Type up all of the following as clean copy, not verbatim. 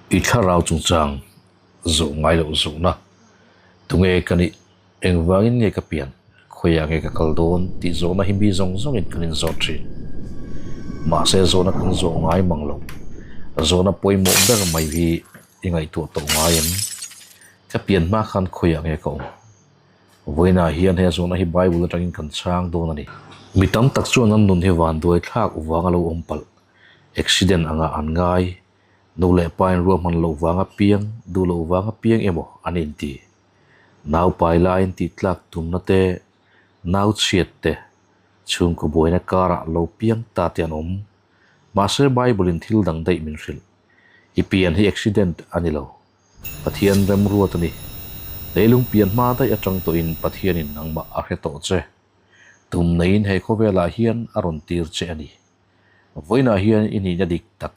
I thlarau chungchang zawh ngai loh zawhna, tunge ka nih, engvangin nge ka pian, khawiah nge ka kal dawn tih zawhna hi mi zawng zawngin kan inzawt thin. Mahse zawhna kan zawh ngai mang lo. Zawhna pawimawh ber mai hi i ngaihtuah tawh ngai em? Ka pian hma khan khawiah nge ka awm? Vawiinah hian he zawhna hi Bible atangin kan chhang dawn a ni. Mi tam tak chuan an nun hi vanduai thlak vang a lo awm palh, accident anga an ngai. Nu leh pa in ruahman loh vang apiang, duh loh vang apiang emaw an inti. Nau pai laiin tih tlak tumna te, nau chhiat te, chhungkaw buaina karah lo piang ta te an awm. Mahse Bible in thil dang daih min hrilh. I pian hi accident a ni lo. Pathian remruat a ni. Leilung pian hma daih atang tawhin Pathianin nangmah a hre tawh che. Tum neiin he khawvelah hian a rawn tir che a ni. Vawiinah hian i nihna dik tak,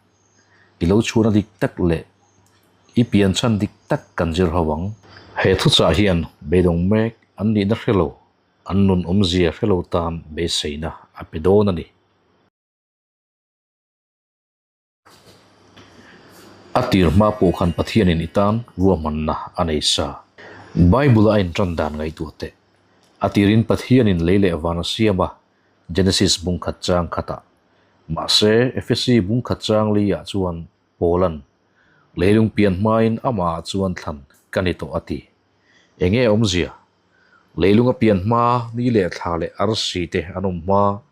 i lo chhuahna dik tak leh i pianchhan dik tak kan zir ho ang. He thuchah hian beidawng mek an nihna hre lo, an nun awmzia hre lo tan beiseina a pe dawn a ni. A tir hma pawh khan Pathianin i tan ruahmanna a nei sa. Bible-a a intan dan ngaihtuah teh. A tirin Pathianin lei leh van a siam a, Genesis bung khat chang khatah. Mahse, Efesi bung khat chang li-ah chuan Paula'n, Leilung pian hmain amahah chuan thlan ka ni tawh a ti. Enge awmzia? Leilunga pian hma ni leh thla leh arsi te an awm hma,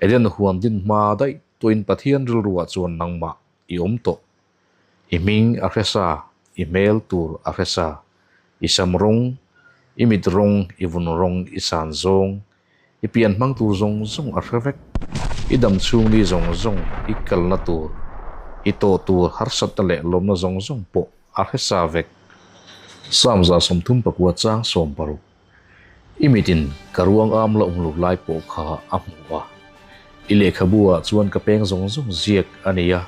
Eden huan din hma daih tuain Pathian rilruah chuan nangmah i awm tawh. I hming a hre sa, i hmel tur a hre sa, i sam rawng, i mit rawng, i vun rawng, i san zawng, I pian hmang tur zawng zawng a hre vek. I dam chhung ni zawng zawng, i kalna tur, i tawh tur harsatna leh lawmna zawng zawng pawh a hre sa vek. Psalm 34 chang 60. I mitin ka ruang am la awm lo lai pawh kha a hmu a. I lehkhabu ah chuan ka peng zawng zawng ziak a ni a.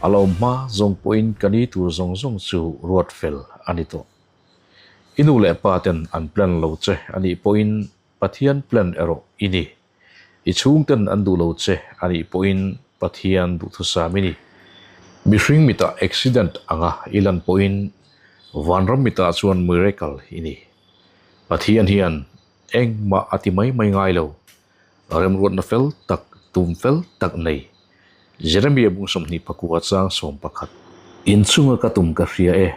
A la awm hma zawng pawhin ka ni tur zawng zawng chu ruat fel a ni tawh. I nu leh pa ten an plan lo che a nih pawhin Pathian plan erawh i ni. I chhungten an duh lo che a nih pawhin Pathian duhthusam i ni. Mihring mitah accident anga i lan pawhin vanram mitah chuan miracle i ni. Pathian hian engmah a ti mai mai ngai lo. Remruatna fel tak, tum fel tak nei. Jeremiah bung 21 chang 11. Inchunga ka tum ka hria e.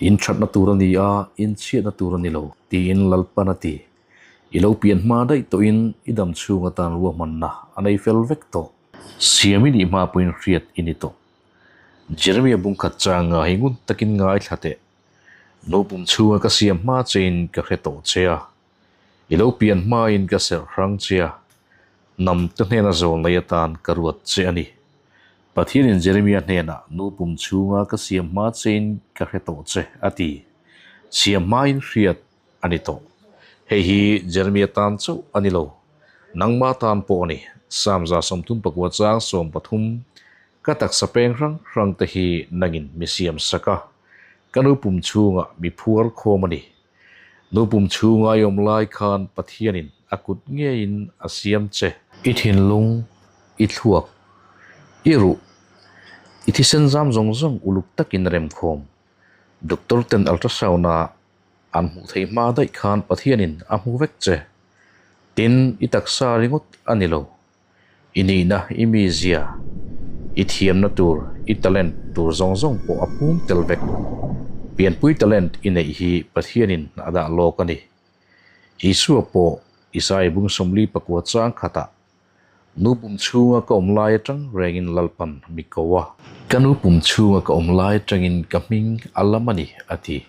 In thatna tur a ni a, in chhiatna tur a ni lo, tiin Lalpan a ti. I lo pian hma daih tawhin i dam chhung atan ruahmanna a nei fel vek tawh. Siam i nih hma pawhin hriat i ni tawh. Jeremia bung khat chang nga hi ngun takin ngaithla teh. Nupum chhunga ka siam hma chein ka hre tawh che a. I lo pian hmain ka serh hrang che a, hnam te hnena zawl nei atan ka ruat che a ni. Pathianin Jeremia hnenah, Nu pum chhunga ka siam hma chein ka hre tawh che, a ti. Siam hmain hriat a ni tawh. Hei hi Jeremia tan chauh a ni lo, nangma tan pawh a ni. Psalm 39 chang 13, Ka taksa peng hrang hrang te hi nangin mi siam sak a, ka nu pum chhungah mi phuar khawm a ni. Nu pum chhunga i awm lai khan Pathianin a kut ngeiin a siam che. I thinlung, i thluak, i ruh, i thisen zam zawng zawng uluk takin remkhawm. Doctor ten ultrasound a an hmuh theih hma daih khan Pathianin a hmu vek che. Tin, i taksa ringawt a ni lo. I nihna, i mizia, i thiamna tur, i talent tur zawng zawng pawh a pum tel vek. Pianpui talent i neih hi Pathianin a dah lawk a ni. Isua pawh Isai bung 49 chang khatah, Nu pum chhunga ka awm lai atang rengin Lalpan mi ko a. Ka nu pum chhunga ka awm lai atangin ka hming a lam a ni, a ti.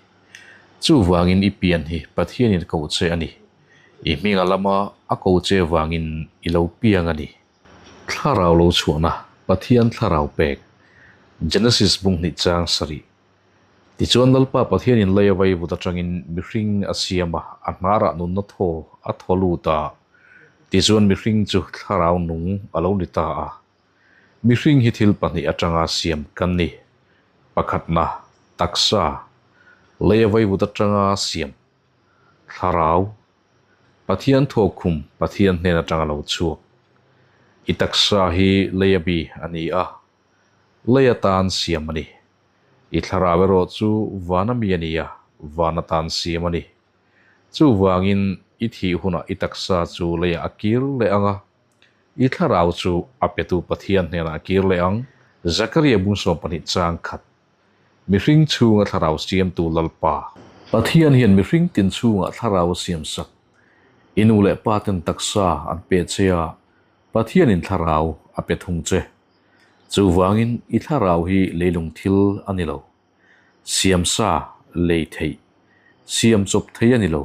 Chuvangin i pian hi Pathianin a koh che a ni. I hming a lama a ko che vangin i lo piang a ni. Thlarau lo chhuahna, Pathian thlarau pek, Genesis bung hnih chang sarih. Tichuan Lalpa Pathianin lei a vaivut atangin mihring a siam a, a hnarah nunna thaw a thaw lut a, tichuan mihring chu thlarau nung a lo ni ta a. Mihring hi thil pahnih atanga siam kan ni. Pakhatna, taksa, lei a vaivut atanga siam. Thlarau, Pathian thawkkhum Pathian hnen atanga lo chhuak. I taksa hi lei a bi a ni a, lei atan siam a ni. I thlarau erawh chu vana mi a ni a, van atan siam a ni. Chuvangin i thih hunah i taksa chu leiah a kir leh ang a, i thlarau chu a petu Pathian hnenah a kir leh ang. Zakaria bung 12 chang khat. Mihring chhunga thlarau siamtu Lalpa. Pathian hian mihring tin chhungah thlarau a siamsak. I nu leh pa ten taksa an pe che a, Pathianin thlarau a pe thung che. Chuvangin i thlarau hi leilung thil a ni lo. Siamsa lei theih, siam chawp thei a ni lo.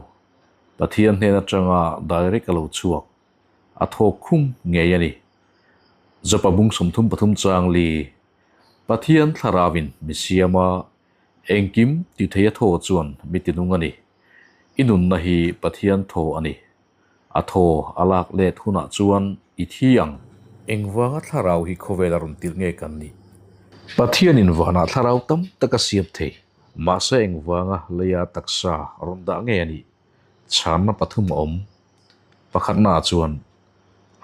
Pathian hnen atanga direct a lo chhuak, a thawk khum ngei a ni. Jopa bung 33 chang li, Pathian thlarauin mi siam a, engkim ti thei a thaw chuan mi tinung a ni. I nunna hi Pathian thaw a ni. A thaw a lak let hunah chuan i thi ang. Engvanga thlarau hi khawvel a rawn tirh nge kan nih? Pathianin vanah thlarau tam tak a siam thei. Mahse engvanga leia taksa rawn dah nge a nih? Chhanna pathum a awm. Pakhatnaah chuan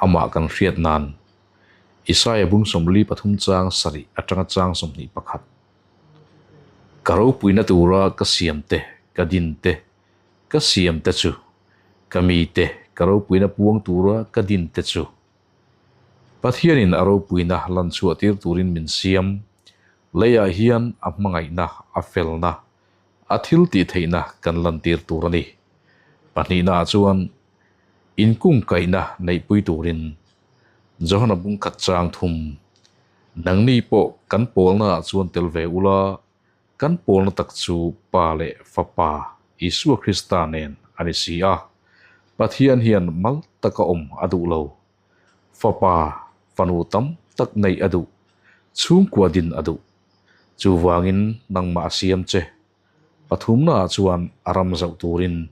amah kan hriat nan Isaia bung 43 chang sarih atanga chang 21. Ka ropuina tura ka siam te, ka din te, ka siam te chu, ka mi te, ka ropuina puang tura ka din te chu. Pathianin a ropuina lan chhuah tir turin min siam. Leiah hian a hmangaihna, a felna, a thil tih theihna kan lantir tur a ni. Pahnihnaah chuan inkungkaihna neihpui turin Johana bung khat chang thum, Nangni pawh kan pawlnaah chuan tel ve ula, kan pawlna tak chu Pa leh Fapa Isua Krista nen a ni si a. Pathian hian mal taka awm a duh lo. Fapa, fanu tam tak neih a duh. Chhungkua din a duh. Chuvangin nangmah a siam che. Pathumnaah chuan a ram zauh turin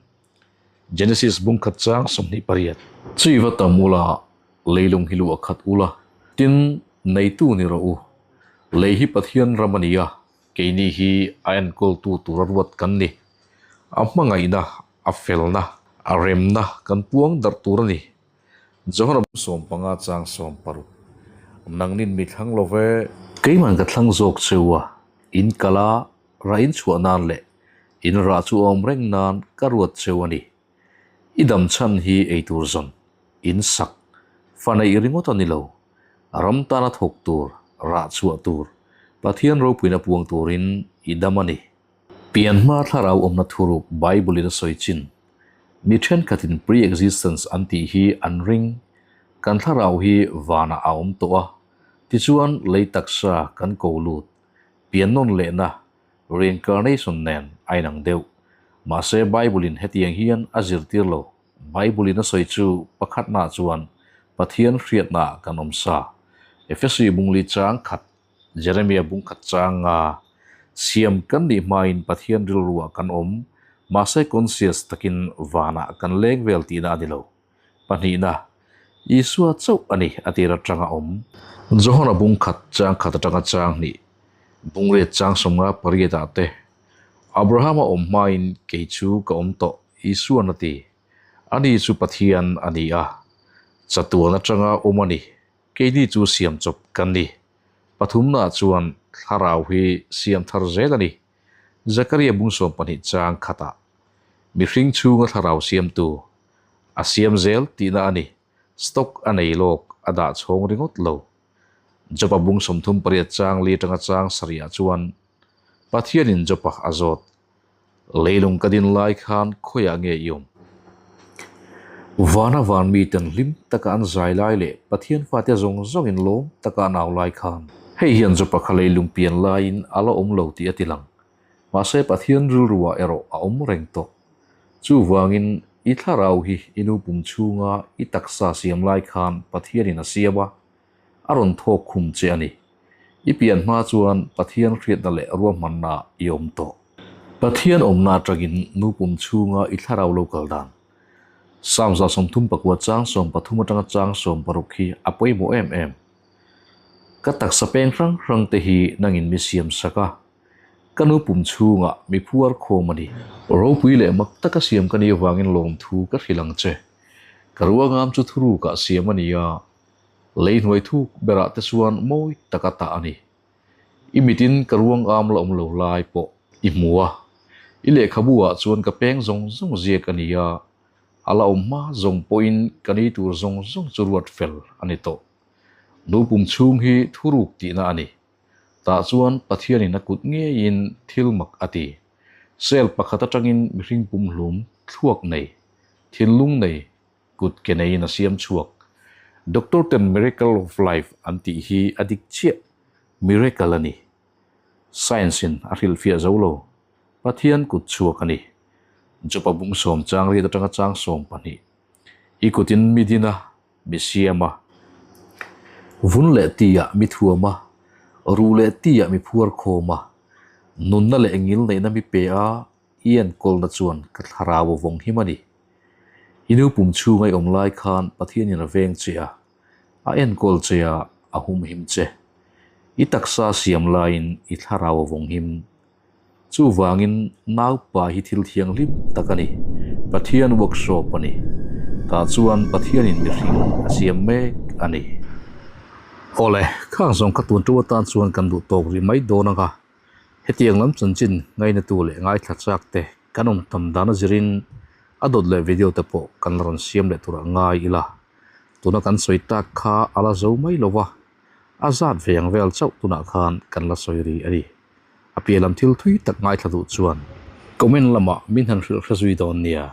Genesis bung khat chang 28. Chui va tam ula, leilung hi luah khat ula, tin neitu ni rawh u. Lei hi Pathian ram a ni a, keini hi a enkawltu tura ruat kan ni. A hmangaihna, a felna, a remna kan puang darh tur a ni. Johana 15 chang 60. Nangnin mi thlang lo ve. Keiman ka thlang zawk cheu a, in kal a, rah in chhuah nan leh in rah chu awm reng nan ka ruat cheu a ni. I dam chhan hi ei tur zawn, in sak, fa neih ringawt a ni lo. Ram tana thawk tur, rah chhuah tur, Pathian ropuina puang turin i dam a ni. Pian hma thlarau awmna thuruk Bible in a sawi chin. Mi thenkhatin pre-existence an tih hi an ring. Kan thlarau hi vanah a awm tawh a, tichuan lei taksa kan ko lut. Pian nawn lehna, reincarnation, nen a inang deuh. Mahse Bible in hetiang hian a zirtir lo. Bible in a sawi chu pakhatnaah chuan Pathian hriatnaah kan awm sa. Efesi bungli chang khat, Jeremia bung khat chang nga siam kan nih hmain Pathian rilruah kan awm, mahse conscious takin vanah kan leng vel tihna a ni lo. Pahnihna, Isua chauh a ni a tir atanga awm. Johana bung khat chang khat atanga chang hnih, bung riat chang 58 ah te, Abrahama awm hmain kei chu ka awm tawh, Isua'n a ti. Ani chu Pathian a ni a, chatuan atanga awm a ni, keini chu siam chawp kan ni. Pathumnaah chuan thlarau hi siam thar zel a ni. Zakaria bung 12 chang khatah, Mihring chhunga thlarau siamtu, a siam zel tihna a ni. Stock a nei lawk, a dah chhawng ringawt lo. Job-a bung 38 chang li atanga chang sarihah chuan Pathianin Job-a a zawt, Leilung ka din lai khan khawiah nge i awm? Vana van miten hlim taka an zai lai leh Pathian fate zawng zawngin lawm taka an au lai khan. Hei hian Job-a kha leilung pian laiin a la awm lo tih a ti lang. Mahse Pathian rilruah erawh a awm reng tawh. Chuvangin i thlarau hi i nu pum chhunga i taksa siam lai khan Pathianin a siam a, a rawn thawk khum che a ni. I pian hma chuan Pathian hriatna leh ruahmanna i awm tawh. Pathian awmna atangin nu pum chhunga i thlarau lo kal dan. Psalm 139 chang 13 atanga chang 16 hi a pawimawh em em. Ka taksa peng hrang hrang te hi nangin mi siam sak a, Ka nu pum chhungah mi phuar khawm a ni. Ropui leh mak taka siam ka nih avangin lawmthu ka hrilh ang che. Ka ruangam chu thurukah siam a ni a, lei hnuai thuk berah te chuan mawi taka tah a ni. I mitin ka ruang am la awm lo lai pawh i hmu a, i lehkhabu ah chuan ka peng zawng zawng ziak a ni a, a la awm hma zawng pawhin ka ni tur zawng zawng chu ruat fel a ni tawh. Nu pum chhung hi thuruk tihna a ni. Tah chuan Pathianin a kut ngeiin thil mak a ti. Cell pakhat atangin mihring pumhlum thluak nei, thinlung nei, kut ke neiin a siam chhuak. Doctor ten miracle of life an tih hi a dik chiah, miracle a ni. Science in a hrilhfiah zo lo, Pathian kut chhuak a ni. Job-a bung sawm chang riat atanga chang 12. I kutin mi din a, mi siam a. Vun leh ti ah mi thuam a, ruh leh ti ah mi phuar khawm a, nunna leh ngil neihna mi pe a, I enkawlna chuan ka thlarau a vawng him a ni. I nu pum chhunga i awm lai khan Pathianin a veng che a, a enkawl che a, a humhim che. I taksa siam laiin i thlarau a vawng him. Chuvangin naupa hi thil thianghlim tak a ni, Pathian workshop a ni. Tah chuan Pathianin mihring a siam mek a ni. Awle, khang zawng kha tun ṭo atan chuan kan duh tawk rih mai dawn ang a. Hetiang lam chanchin ngainatu leh ngaithla chak te kan awm tam dan a zirin a dawt leh video te pawh kan la rawn siam leh tur a ngai ila. Tuna kan sawi tak kha a la zo mai lo va, a zat ve ang vel chauh tunah khan kan la sawi ri a ni. A piah lam thil thui tak ngaithla duh chuan comment lamah min han hrilh hre zui dawn nia.